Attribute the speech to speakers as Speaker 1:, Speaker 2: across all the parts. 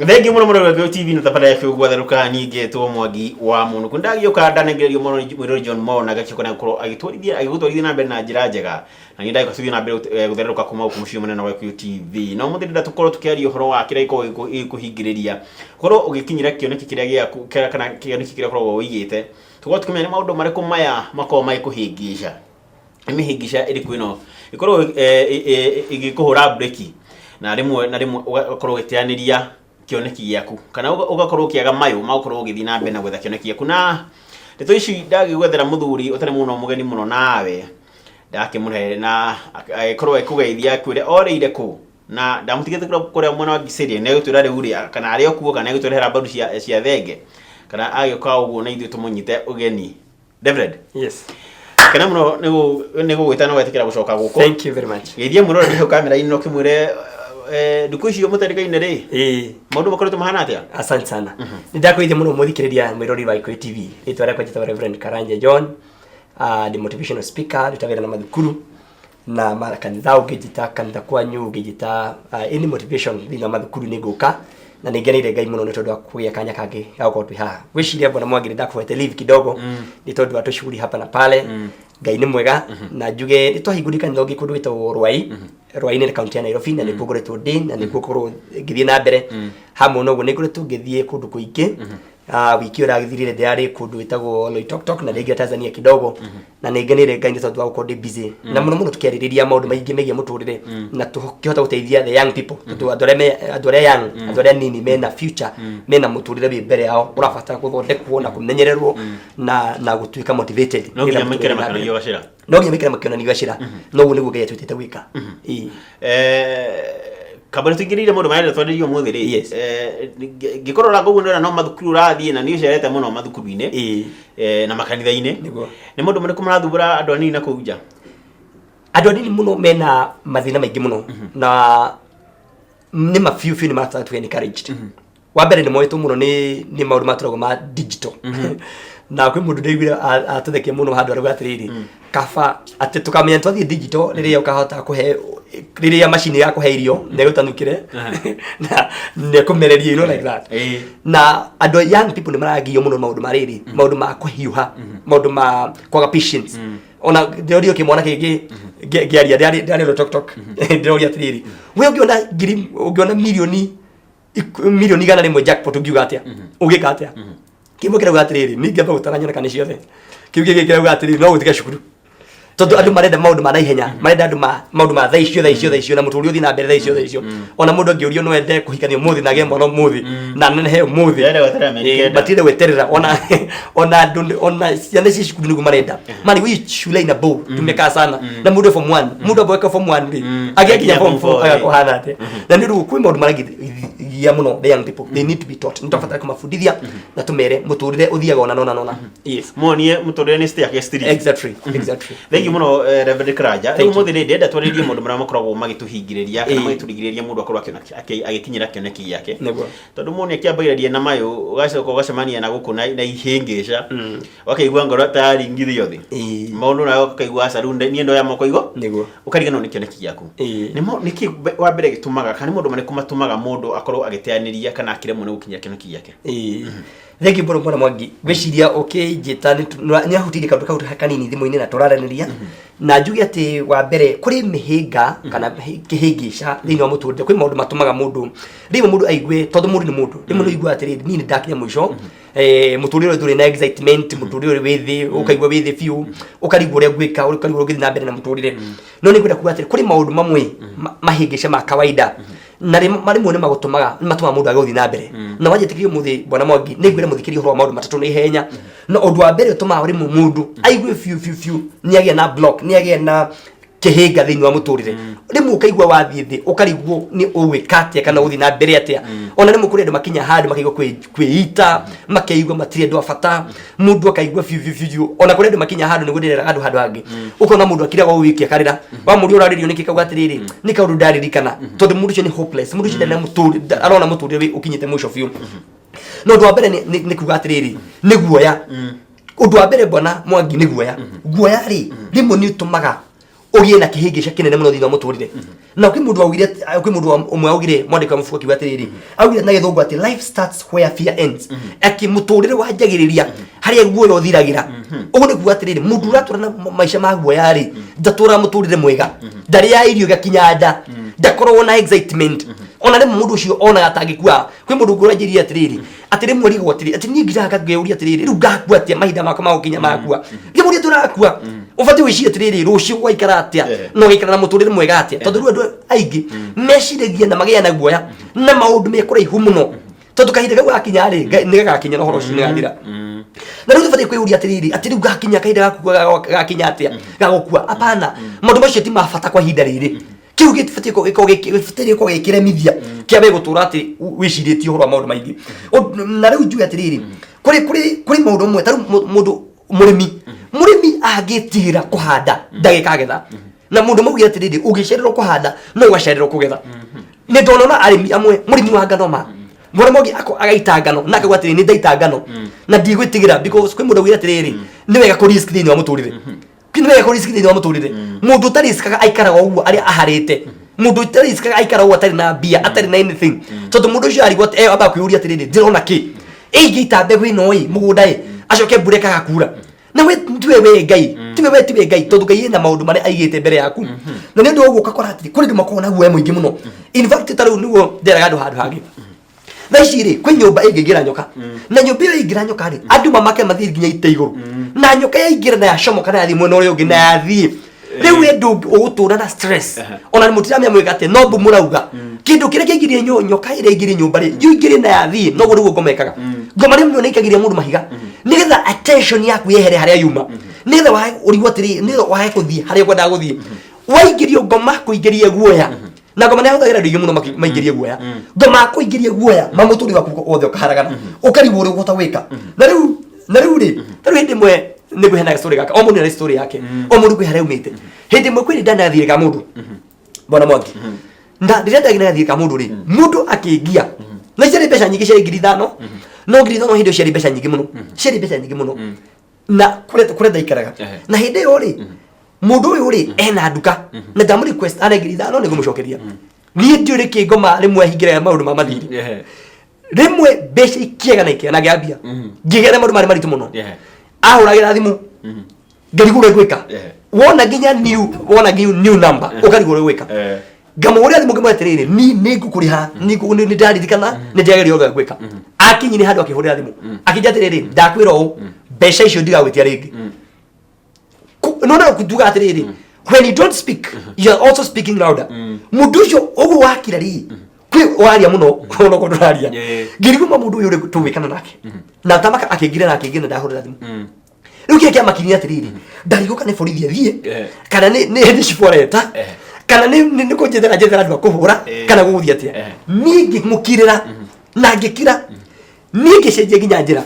Speaker 1: Thengiũ mũno mũno rwa TV na tabarĩra yaku gwatherũka. Ningĩ Mwangi wa Mũnũkũ ndagĩũka ndanengererio mũno nĩ mwĩrori John Mo na gakĩũka na gũkorwo agĩtwarithia agĩgũtwarithia na mbere na njĩra njega, na nĩ ndagĩka tũthiĩ na mbere gũtherũka kuma gũkũ mũciĩ mũnene wa Gĩkũyũ TV. No mũthĩ ndĩrenda tũkorwo tũkĩaria ũhoro wa kĩrĩa gĩkoragwo gĩgĩkũhingĩrĩria ũkorwo ũgĩkinyĩra kĩoneki kĩrĩa gĩaku kana kĩoneki kĩrĩa ũkoragwo ũigĩte, tũkorwo tũkĩmenya nĩ maũndũ marĩkũ maya makoragwo magĩkũhĩngĩca, nĩ mĩhĩngĩca ĩrĩkũ ĩno ĩkorwo ĩgĩkũhũra breki na rĩmwe na rĩmwe ũgakorwo ũgĩteanĩria kĩoneki gĩaku kana ũgakorwo ũkĩaga mayũ ma gũkorwo ũgĩthiĩ na mbere na gwetha kĩoneki gĩaku. Na ndeto ici ndagĩgwethera mũthuri ũtarĩ mũno mũgeni mũno nawe, ndakĩmũrehere na agĩkorwo agĩkũgeithia, akwĩre orĩire kũ na ndamũtigĩte kũrĩa mwena wa Gĩcĩria. Nĩ agĩtwĩra rĩu rĩ kana arĩ o kuo kana agĩtũrehera mbaru cia thenge kana agĩũka ũguo na ithuĩ tũmũnyite ũgeni. Reverend.
Speaker 2: Yes.
Speaker 1: Kena mũno nĩ gũgwĩta na gwetĩkĩra gũcoka gũkũ.
Speaker 2: Thank you very much.
Speaker 1: Geithia mũroreri hau kamera-inĩ na ũkĩmwĩre ndukũ icio mũtarĩkaine rĩ, maũndũ makoretwo mahana atĩa?
Speaker 2: Asante sana. Nĩ ndakũgeithia mũno mũthikĩrĩria mwĩrori wa Gĩkũyũ TV. Rĩtwa rĩakwa njĩtagwo Reverend Karanja John. Ndĩ motivational speaker, ndutaga wĩra na mathukuru na makanitha, ũngĩnjĩta kanitha kwanyu, ũngĩnjĩta any motivation thĩinĩ wa mathukuru nĩ ngũka, na nĩ ngeneire Ngai mũno nĩ tondũ wa kũgĩa kanya kangĩ ga gũkorwo twĩ haha. Ngwĩciria bwana Mwangi nĩ ndakũhete leave kidogo nĩ tondũ wa tũcuguri hapa na pale. Ngai nĩ mwega, na njuge nĩ twahingũrire kanitha ũngĩ kũndũ gwĩtagwo Rwai. Rwai nĩ kaunti ya Nairobi, na nĩkuo ngoretwo ndĩ na nĩkuo ngorwo ngĩthiĩ na mbere. Hamwe na ũguo nĩ ngoretwo ngĩthiĩ kũndũ kũingĩ. Wiki ĩyo ĩragĩthirire ndĩrarĩ kũndũ gwĩtagwo Loitoktok na rĩngĩ Tanzania kidogo, na nĩ ngeneire Ngai nĩ tondũ wa gũkorwo ndĩ busy na mũno mũno tũkĩarĩrĩria maũndũ maingĩ megiĩ mũtũrĩre na tũkĩhota gũteithia the young people, tondũ andũ arĩa andũ arĩa young, andũ arĩa nini mena future, mena mũtũrĩre wĩ mbere yao ũrabatara gũthondekwo na kũmenyererwo na gũtuĩka motivated
Speaker 1: No nginya
Speaker 2: nĩgetha
Speaker 1: maikare
Speaker 2: mũtũrĩre na mbere.
Speaker 1: makĩonagia gacĩra.
Speaker 2: No nginya maikare makĩonania gacĩra, noguo nĩguo Ngai atwĩtĩte gwĩka. Ĩĩ.
Speaker 1: Kambere tũingĩrĩire maũndũ marĩa twarĩrio ũmũthĩ rĩ, ngĩkũrora koguo ndĩrona no mathukuru ũrathiĩ na nĩ ũcerete mũno mathukuru-inĩ na makanitha-inĩ.
Speaker 2: Nĩguo.
Speaker 1: Nĩ maũndũ marĩkũ marathumbũra andũ anini na kũu nja?
Speaker 2: Andũ anini mũno mena mathĩna maingĩ mũno, na nĩ ma biũ biũ nĩ marabatara to encouraged. Wa mbere nĩ moĩtwo mũno nĩ maũndũ matũragwo ma digital, na kwĩ mũndũ ndaiguire atũthekia mũno handũ arauga atĩrĩrĩ, kaba atĩ tũkamenya twathiĩ digital rĩrĩa ũkahota kũhe rĩrĩa macini ya kũhe irio na ĩgũtanukĩre na nĩkũmereria, you know, like that. Na andũ a young people nĩ maragio mũno maũndũ ma rĩrĩ, maũndũ ma kũhiũha, maũndũ ma kwaga patience. Ona ndĩrorio kĩmwana kĩngĩ ngĩaria ndĩrarĩ Loitoktok, ndĩroria atĩrĩrĩ, we ũngĩona ngiri, ũngĩona milioni 100 jackpot, ũngiuga atĩa, ũngĩka atĩa? Kĩmwe kĩrauga atĩrĩrĩ, ningĩamba gũtara nyone kana nĩ ciothe. Kĩu kĩngĩ kĩrauga atĩrĩrĩ, no gũtiga cukuru, tondũ andũ marenda maũndũ ma naihenya, marenda andũ ma maũndũ ma thaa icio, thaa icio, thaa icio, na mũtũrĩre ũthiĩ na mbere thaa icio, thaa icio. Ona mũndũ angĩũrio no ende kũhikania ũmũthĩ na agĩe mwana ũmũthĩ na nenehe ũmũthĩ.
Speaker 1: Ndĩrenda gweterera mĩeri 9.
Speaker 2: Matirenda gweterera. Ona andũ, ona ciana cia cukuru nĩguo marenda mani wi shule ina bo tumekaa sana na mũndũ form 1, mũndũ aboeka form 1 rĩ, agĩkinya form 4 agakohana atĩa? Na nĩ ũndũ kwĩ maũndũ maragia mũno the young people. They need to be taught. Nĩ twabatara kũmabundithia na tũmere mũtũrĩre ũthiaga ona nona nona, yes.
Speaker 1: Monie mũtũrĩre nĩ staircase three.
Speaker 2: Exactly.
Speaker 1: Thank you mũno, Reverend Karanja.
Speaker 2: Thank
Speaker 1: Rĩu
Speaker 2: you.
Speaker 1: mũthĩ rĩ, ndĩrenda twarĩrie maũndũ marĩa makoragwo magĩtũhingĩrĩria kana magĩtũrigĩrĩria mũndũ akorwo agĩkinyĩra kĩoneki gĩake, tondũ mũndũ nĩ akĩambagĩrĩria na mayũ, ũgacoka ũgacemania na gũkũ na ihĩngĩca, ũkaigua ngoro ta yaringithio thĩ, maũndũ nayo ũkaigua aca, rĩu niĩ ndoya moko igo, ũkariganĩrwo nĩ kĩoneki gĩaku. Nĩkĩ wa mbere gĩtũmaga kana nĩ maũndũ marĩkũ matũmaga mũndũ akorwo agĩteanĩria kana akĩremwo nĩ gũkinyĩra kĩoneki gĩake?
Speaker 2: Ĩĩ. Thank you mũno bwana Mwangi. Ngwĩciria ũkĩnjĩta nĩ ahutirie kaũndũ kau kanini thimũ-inĩ na tũraranĩria, na njuge atĩ wa mbere kũrĩ mĩhĩnga kana kĩhĩngĩca thĩinĩ wa mũtũrĩre. Kwĩ maũndũ matũmaga mũndũ rĩmwe mũndũ aigue, tondũ mũndũ nĩ mũndũ, rĩmwe nĩ ũiguaga atĩrĩrĩ, niĩ nĩ ndakinya mũico, mũtũrĩre ũyũ ndũrĩ na excitement, mũtũrĩre ũyũ wĩ thĩ, ũkaigua wĩ thĩ biũ, ũkarigwo ũrĩa ngwĩka, ũkarigwo ũrĩa ũngĩthiĩ na mbere na mũtũrĩre. No nĩ ngwenda kuga atĩrĩ, kũrĩ maũndũ mamwe mahĩngĩca ma kawaida na rĩmwe nĩ magũtũmaga, nĩ matũmaga mũndũ age gũthiĩ na mbere. Na wanjĩtĩkĩria ũmũthĩ bwana Mwangi, nĩ ngwĩra mũthikĩria ũhoro wa maũndũ matatũ na ihenya. Na ũndũ wa mbere ũtũmaga rĩmwe mũndũ aigue biũ biũ biũ nĩ agĩa na block, nĩ agĩa na kĩhĩnga thĩinĩ wa mũtũrĩre, rĩmwe ũkaigua wathiĩ thĩ, ũkarigwo nĩ ũgwĩka atĩa kana ũgũthiĩ na mbere atĩa. Ona rĩmwe kũrĩ andũ makinya handũ makaigua kwĩita, makeigua matirĩ andũ a bata, mũndũ akaigua biũ biũ biũ. Ona kũrĩ andũ makinya handũ, nĩguo ndĩrera andũ handũ hangĩ, ũkona mũndũ akiraga o wiki akarĩra, wamũria ũrarĩrio nĩkĩ, kauga atĩrĩrĩ, nĩ kaũndũ ndaririkana, tondũ mũndũ ũcio nĩ hopeless, mũndũ ũcio ndarĩ na mũtũrĩre, arona mũtũrĩre ũkinyĩte mũico biũ. No ũndũ wa mbere nĩ kuga atĩrĩrĩ, nĩ guoya. Ũndũ wa mbere bwana Mwangi nĩ guoya. Guoya rĩ, rĩmwe nĩ ũtũmaga Ũgĩe na kĩhĩngĩca kĩnene mũno thĩinĩ wa mũtũrĩre. Na kwĩ mũndũ waugire, kwĩ mũndũ ũmwe augire, mwandĩki wa mabuku akiuga atĩrĩrĩ, augire na Gĩthũngũ atĩ life starts where fear ends, atĩ mũtũrĩre wanjagĩrĩria harĩa guoya ũthiragĩra. Ũguo nĩ kuga atĩrĩrĩ, mũndũ ũratũra na maica ma guoya rĩ, ndatũraga mũtũrĩre mwega, ndarĩaga irio igakinya nda, ndakoragwo na excitement. Ona rĩmwe mũndũ ũcio onaga atangĩkua. Kwĩ mũndũ ũngĩ ũranjĩrire atĩrĩrĩ, atĩ rĩmwe rigwo atĩrĩ, atĩ niĩ ngiraga ngeyũria atĩrĩrĩ, rĩu ngakua atĩa? Mahinda makwa ma gũkinya makua. Ngĩmũria, tũrakua, ũbatiĩ gwĩciria atĩrĩrĩ, rũciũ gwaikara atĩa na ũgaikara na mũtũrĩre mwega atĩa? Tondũ rĩu andũ aingĩ meciragia na magĩa na guoya na maũndũ me kũraihu mũno, tondũ kahinda kau gakinya rĩ, nĩ gagakinya na ũhoro ũcio nĩ gathira. Na rĩu tũbatiĩ kwĩyũria atĩrĩrĩ, atĩ rĩu gakinya kahinda gaku gakinya atĩa gagũkua? Apana, maũndũ macio ti ma bata kwa ihinda rĩrĩ. Kĩu gĩtibatiĩ gũkorwo gĩkĩremithia kĩa we gũtũra atĩ wĩcirĩtie ũhoro wa maũndũ maingĩ. Na rĩu njuge atĩrĩrĩ, kũrĩ maũndũ mamwe, ta rĩu mũndũ mũrĩmi angĩtigĩra kũhanda ndagĩkagetha. Na mũndũ maugire atĩrĩrĩ, ũngĩcererwo kũhanda no ũgacererwo kũgetha. Nĩ ndonona arĩmi amwe, mũrĩmi wa ngano, ma mwana mwangi agaita ngano na akauga atĩrĩ, nĩ ndaita ngano na ndigwĩtigĩra, because kwĩ mũndũ augire atĩrĩrĩ, nĩ wega kũ risk thĩinĩ wa mũtũrĩre, nĩ wega kũ risk thĩinĩ wa mũtũrĩre. Mũndũ ũtariskaga aikaraga ũguo arĩa aharĩte. Mũndũ ũtariskaga aikaraga ũguo atarĩ na mbia, atarĩ na anything, tondũ mũndũ ũcio arigwo amba kwĩyũria atĩrĩrĩ, ndĩrona kĩ ĩingĩita mbegũ ĩno ĩ mũgũnda ĩ, acoke mbura ĩkaga kura? Na we tiwe we Ngai, tiwe we, tiwe Ngai, tondũ Ngai ena maũndũ marĩa aigĩte mbere yaku. Na nĩ ũndũ wa ũguo ũgakora atĩrĩ, kũrĩ andũ makoragwo na guoya mũingĩ mũno. In fact, ta rĩu nĩguo nderaga andũ handũ hangĩ thaa ici rĩ, kwĩ nyũmba ĩngĩingĩra nyoka, na nyũmba ĩyo ĩingĩra nyoka rĩ, andũ mamake mathiĩ nginya ite igũrũ, na nyoka yaingĩra na yacomoka na yathiĩ mwena ũrĩa ũngĩ na yathiĩ. Rĩu we ũgũtũra na stress. Ona mũtiramenya mwĩka atĩa, no mbu mũrauga kĩndũ kĩrĩa kĩingĩrie nyoka ĩrĩa ĩingĩrie nyũmba rĩ, yũingĩrie na yathiĩ. Noguo nĩguo ngoma ĩkaga. Ngoma rĩmwe nĩ ĩikagĩria mũndũ mahiga nĩgetha attention yaku yehere harĩa yuma, nĩgetha wae ũrigwo atĩrĩ, nĩgetha wae kũthiĩ harĩa ũkwendaga gũthiĩ. Waingĩrio ngoma kũingĩrie guoya, na ngoma nĩ ahũthagĩra andũ aingĩ mũno maingĩrie guoya. Ngoma kũingĩrie guoya ma mũtũrĩre waku wothe ũkaharagana, ũkarigwo ũrĩa ũkũhota gwĩka. Na rĩu rĩ, ta rĩu hĩndĩ ĩmwe nĩ ngũheana story gaka, o mũndũ nĩ story yake, o mũndũ kwĩ harĩa aumĩte. Hĩndĩ ĩmwe kwĩ ndanathire ka mũndũ, bwana Mwangi, na rĩrĩa ndagĩra ka mũndũ rĩ, mũndũ akĩngia na ciarĩ mbeca nyingĩ, ciarĩ 5,000. No 5,000 hĩndĩ ĩyo ciarĩ mbeca nyingĩ mũno, ciarĩ mbeca nyingĩ mũno na kũrĩa ndaikaraga. Na hĩndĩ ĩyo rĩ, mũndũ ũyũ rĩ ena nduka, na ndamũ request ane 5,000 nĩ ngũmũcokeria. Niĩ ndiũĩ nĩkĩ ngoma rĩmwe ahingĩraga maũndũ ma mathirĩ. Rĩmwe mbeca ikĩega na ikĩega na ngĩambia ngĩgĩa na maũndũ marĩ maritũ mũno. Ahũragĩra thimũ, ngarigwo ũrĩa ngwĩka. Wona nginya new number, ũkarigwo ũrĩa gwĩka. Ngamũhũrĩra thimũ, ngĩmwĩra atĩrĩrĩ, ni nĩ ngũkũrĩha, nĩ ndĩraririkana, nĩ ndĩrageria ũrĩa gwĩka. Akinyire handũ akĩhũrĩra thimũ akĩnjĩra atĩrĩrĩ, ndakwĩra ũũ, mbeca icio ndigagwĩtia rĩngĩ. No no kutuga atĩrĩrĩ, when you don't speak, you are also speaking louder. Mũndũ ũcio ũguo wakira rĩ, kwĩ waria mũno onokorwo ndũraria. Ngĩrigwo ma mũndũ ũyũ ũrĩa tũgwĩkana nake na tamaka akĩngira na akĩngira na ndahũrĩra thimũ. Rĩu kĩrĩa kĩamakirie atĩrĩrĩ, ndarigwo kana nĩ borithi athiĩ, kana nĩ cibũ areta, kana nĩ kũnjethera njethera andũ a kũhũra, kana gũgũthiĩ atĩa. Niĩ ngĩmũkirĩra na ngĩkira, niĩ ngĩcenjia nginya njĩra.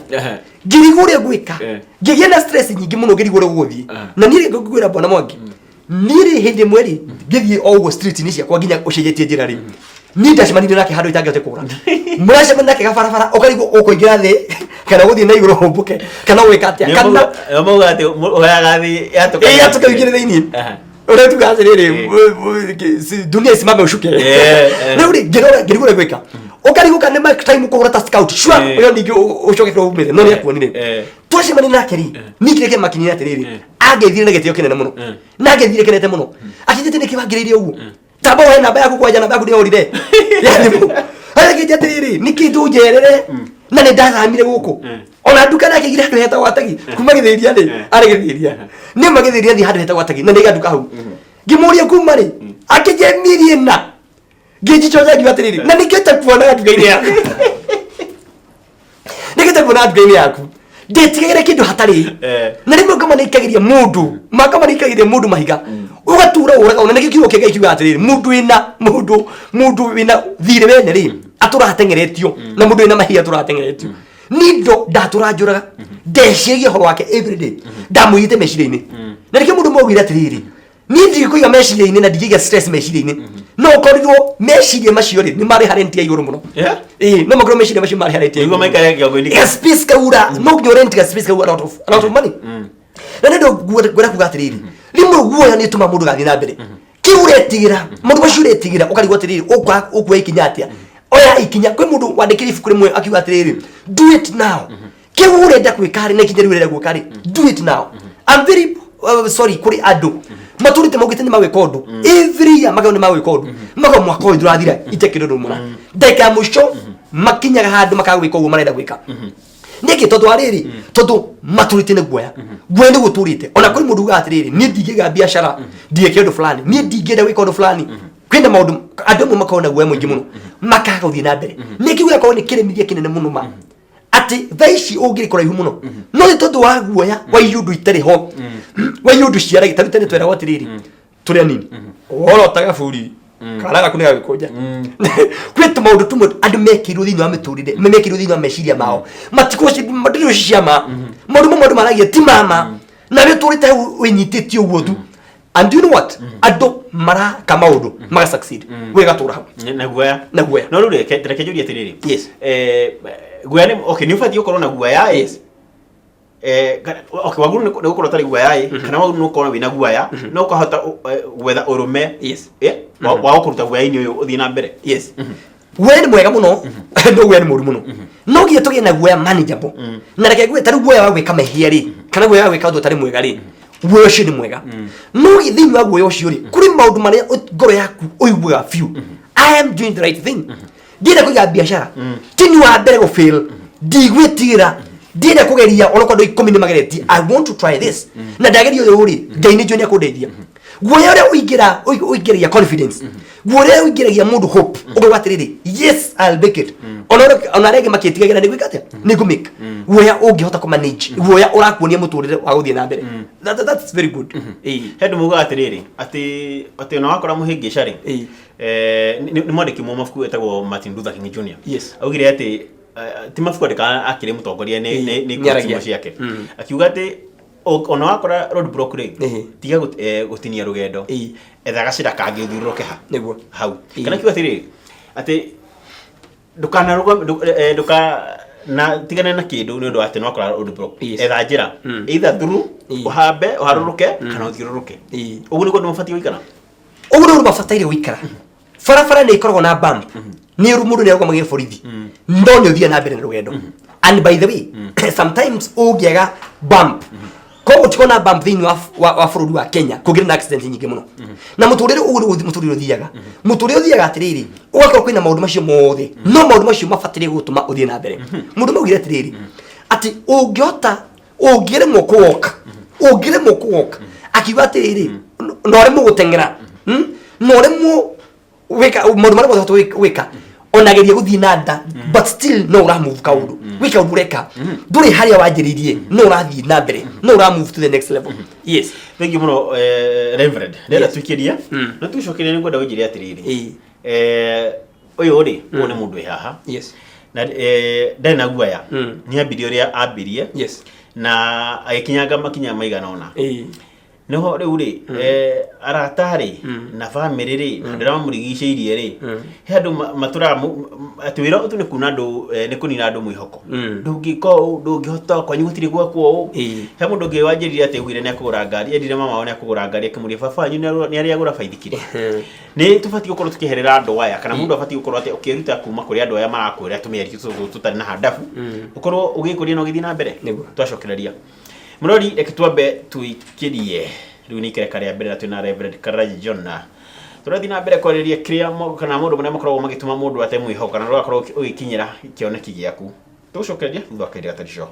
Speaker 2: Ngĩrigwo ũrĩa ngwĩka. Ngĩgĩa na stress nyingĩ mũno, ngĩrigwo ũrĩa gũgũthiĩ. Na niĩ rĩ, ngwĩra bwana Mwangi, niĩ rĩ, hĩndĩ ĩmwe rĩ, ngĩthiĩ o ũguo street-inĩ ciakwa nginya ũcenjetie njĩra rĩ, niĩ ndacemanirie nake handũ itangĩhote kũra. Mũracemania nake gabarabara, ũkarigwo ũkũingĩra thĩ kana gũthiĩ na igũrũ ũmbũke kana ũgwĩka atĩa, kana
Speaker 1: Mauga atĩ ũheaga thĩ yatũka.
Speaker 2: Ĩ, yatũka ũingĩre thĩinĩ. Ũrĩa tuga atĩrĩrĩ, dunia isimame ushuke. Rĩu rĩ, ngĩrora ngĩrigwo ũrĩa gwĩka, ũkarigwo kana nĩ time kũhũra ta scout sure. Ũrĩa ningĩ ũcoke kũrĩa umĩte no nĩ akuonire. Twacemania nake rĩ, niĩ kĩrĩa kĩamakinyire atĩrĩrĩ, angeithire na gĩtĩo kĩnene mũno na angeithire kenete mũno, akĩnjĩte nĩkĩ wangĩrĩire ũguo, tamba ũhe namba yaku kwanja, namba yaku ndĩorire ya thimũ. Akĩnjĩra atĩrĩrĩ, nĩkĩ ndũnjerere na nĩ ndathamire gũkũ ona nduka nake igire handũ hetagwo Atagi kuma Gĩthĩria rĩ, arĩ Gĩthĩria nĩ ma Gĩthĩria thiĩ handũ hetagwo Atagi na nĩ nduka hau. Ngĩmũria kuma rĩ, akĩnjĩra mĩeri 4. Ngĩnjicoja ngiuga atĩrĩrĩ, na nĩkĩo itakuonaga nduka-inĩ yaku, nĩkĩo itakuonaga nduka-inĩ yaku, ndĩtigagĩra kĩndũ hatarĩ. Na rĩmwe ngoma nĩikagĩria mũndũ, makoma nĩikagĩria mũndũ mahiga, ũgatura ũraga. Ona nĩkĩo kiugo kĩa Ngai kiugaga atĩrĩrĩ, mũndũ wĩna mũndũ wĩna thirĩ wene rĩ, atũraga ateng'eretio, na mũndũ wĩna mahiga atũraga ateng'eretio. Nindo ndatũra njũraga ndeciragia ũhoro wake everyday, ndamũigĩte meciria-inĩ. Na nĩkĩo mũndũ maugire atĩrĩrĩ, niĩ ndigĩkũiga meciria-inĩ na ndingĩiga stress meciria-inĩ, no ũkorirwo meciria macio rĩ, nĩ marĩ rent ya igũrũ mũno. Ĩĩ, no makorwo meciria macio marĩ rent ya
Speaker 1: Nĩguo
Speaker 2: igũrũ.
Speaker 1: maikare kĩongo-inĩ.
Speaker 2: Ga space kaura no nginya rent ga space kau a lot of money. Na nĩ ũndũ ngwenda kuga atĩrĩrĩ, Rĩmwe guoya nĩ ũtũmaga mũndũ agathiĩ na mbere. Kĩu ũretigĩra, maũndũ macio ũretigĩra, ũkarigwo atĩrĩrĩ, ũkuoya ikinya atĩa? Oya ikinya. Kwĩ mũndũ wandĩkire ibuku rĩmwe akiuga atĩrĩrĩ, do it now. Kĩu ũrenda gwĩka rĩ, na ikinya rĩu ũrenda gwĩka rĩ, do it now. I'm very sorry kũrĩ andũ matũrĩte maugĩte nĩ magwĩka ũndũ every year, makauga nĩ magwĩka ũndũ, makauga mwaka ũyũ ndũrathira itekĩre ũndũ mũna, ndagĩka ya mũico makinyaga handũ makaga gwĩka ũguo marenda gwĩka. Nĩkĩ? Tondũ wa rĩrĩ, tondũ matũrĩte nĩ guoya. Guoya nĩ gũtũrĩte. Ona kũrĩ mũndũ ugaga atĩrĩrĩ, niĩ ndingĩiga biacara ndiĩke ũndũ fulani, niĩ ndingĩenda gwĩka ũndũ fulani. Kwĩna maũndũ andũ amwe makoragwo na guoya mũingĩ mũno, makaga gũthiĩ na mbere. Nĩkĩ gũgakorwo nĩ kĩremithia kĩnene mũno ma atĩ thaa ici ũngĩrĩ kũraihu mũno, no nĩ tondũ wa guoya wa iũndũ itarĩ ho, wa iũndũ ciaragi. Tarĩu tene tweragwo atĩrĩrĩ, tũrĩ anini, worotaga buri kara gaku nĩ gagĩkũnja. Kwĩ tũmaũndũ tũmwe andũ mekĩirwo thĩinĩ wa mĩtũrĩre, mekĩirwo thĩinĩ wa meciria mao, matikũ ndĩrĩ cia ma. Maũndũ mamwe andũ maragia ti mama, na wĩ tũrĩte hau wĩnyitĩtie ũguo tu. And you know what, andũ maraka maũndũ maga succeed, we gatũra hau
Speaker 1: na guoya.
Speaker 2: Na guoya.
Speaker 1: No rĩu reke njũrie atĩrĩrĩ.
Speaker 2: Yes.
Speaker 1: Guoya nĩ okay, nĩ ũbatiĩ gũkorwo na guoya ĩ?
Speaker 2: Yes.
Speaker 1: Okay, wagĩrĩirwo nĩ gũkorwo ũtarĩ guoya ĩ, kana wagĩrĩirwo nĩ gũkorwo wĩna guoya no ũkahota gwetha ũrũme wa gũkũruta guoya-inĩ ũyũ ũthiĩ na mbere?
Speaker 2: Yes, guoya nĩ mwega mũno, no guoya nĩ mũru mũno. No nginya tũgĩe na guoya manageable. Na reke ngwĩre, tarĩu guoya wa gwĩka mehia rĩ, kana guoya wa gwĩka ũndũ ũtarĩ mwega rĩ, guoya ũcio nĩ mwega, no thĩinĩ wa guoya ũcio rĩ, kũrĩ maũndũ marĩa ngoro yaku ũiguaga biũ, I am doing the right thing. Ndienda kũiga biacara, ti ni wa mbere gũ fail, ndigwĩtigĩra, ndienda kũgeria onokorwo andũ 10 nĩ mageretie. I want to try this, na ndageria ũyũ rĩ, Ngai nĩ njũĩ nĩ akũndeithia. Guoya ũrĩa ũingĩra ũingĩragia confidence, guoya ũrĩa ũingĩragia mũndũ hope, ũkauga atĩrĩrĩ, yes, I'll make it. Ona arĩa angĩ makĩtigagĩra nĩ gwĩka atĩa, nĩ ngũ make. Guoya ũngĩhota kũ manage, guoya ũrakuonia mũtũrĩre wa gũthiĩ na mbere. That's very good. Ĩĩ.
Speaker 1: He andũ maugaga atĩrĩrĩ, atĩ ona wakora mũhĩngĩca rĩ, nĩ mwandĩki ũmwe wa mabuku wetagwo Martin Luther King Jr. Augire atĩ ti mabuku andĩkaga akĩrĩ mũtongoria, nĩ
Speaker 2: Nĩaragia.
Speaker 1: quotes ciake. Akiuga atĩ ona wakora road block rĩ, tiga gũtinia rũgendo, etha gacĩra kangĩ ũthiũrũrũke ha hau. Kana kiuga atĩrĩrĩ, atĩ ndũka na tigane na kĩndũ nĩ ũndũ wa atĩ nĩ wakora road block. Etha njĩra, either through ũhambe ũharũrũke kana ũthiũrũrũke. Ũguo nĩguo andũ mabatiĩ gũikara.
Speaker 2: Ũguo nĩguo mabataire gũikara. Barabara nĩ ĩkoragwo na bump, nĩ ũru mũndũ nĩ arũgamagia borithi, no nĩ ũthiaga na mbere na rũgendo. And by the way, sometimes ũngĩaga bump, koguo gũtikorwo na bump thĩinĩ wa bũrũri wa Kenya, kũngĩrĩ na accident nyingĩ mũno. Na mũtũrĩre ũguo nĩguo mũtũrĩre ũthiaga. Mũtũrĩre ũthiaga atĩrĩrĩ, ũgakorwo kwĩna maũndũ macio mothe, no maũndũ macio mabataire gũtũma ũthiĩ na mbere. Mũndũ maugire atĩrĩrĩ, atĩ ũngĩhota, ũngĩremwo kũwoka, ũngĩremwo kũwoka, akiuga atĩrĩrĩ, na ũremwo gũteng'era, Na ũremwo gwĩka maũndũ marĩa mothe ũhota gwĩka, ona geria gũthiĩ na nda, but still no ũra move kaũndũ, gwĩ kaũndũ ũreka, ndũrĩ harĩa wanjĩrĩirie, no ũrathiĩ na mbere, no ũra move to the next level. Yes.
Speaker 1: Thank you mũno, Reverend. Ndĩrenda tuikĩrie, no tucokerie, nĩ ngwenda ũnjĩre atĩrĩrĩ, ũyũ rĩ, ũyũ nĩ mũndũ wĩ haha na ndarĩ na guoya. Nĩ ambirie ũrĩa ambirie na agĩkinyanga makinya maigana ũna. Nĩho rĩu rĩ, arata rĩ, na bamĩrĩ rĩ, na andũ arĩa mamũrigicĩirie rĩ, he andũ matũraga atĩ wĩra ũtu nĩ kuna andũ, nĩ kũnina andũ mwĩhoko. Ndũngĩka ũũ, ndũngĩhota, kwanyu gũtirĩ gwakwo ũũ. He mũndũ ũngĩ wanjĩrire atĩ augire nĩ akũgũra ngari, endire mama wao nĩ akũgũra ngari, akĩmũria, baba wanyu nĩ arĩ agũra baithikiri? Nĩ tũbatiĩ gũkorwo tũkĩherera andũ aya, kana mũndũ abatiĩ gũkorwo atĩ ũkĩruta kuma kũrĩ andũ aya marakwĩra tũmĩario tũtũ tũtarĩ na handabu, ũkorwo ũgĩkũria na ũgĩthiĩ na mbere? Twacokereria mũrori, reke twambe tũikĩrie rĩu nĩ ikereka rĩa mbere, na twĩna Reverend Karaji John, na tũrathiĩ na mbere kwarĩrĩria kĩrĩa kana maũndũ marĩa makoragwo magĩtũma mũndũ ate mwĩhoko kana ndũgakorwo ũgĩkinyĩra kĩoneki gĩaku. Tũgũcokereria thutha wa kahinda gatarĩ coho.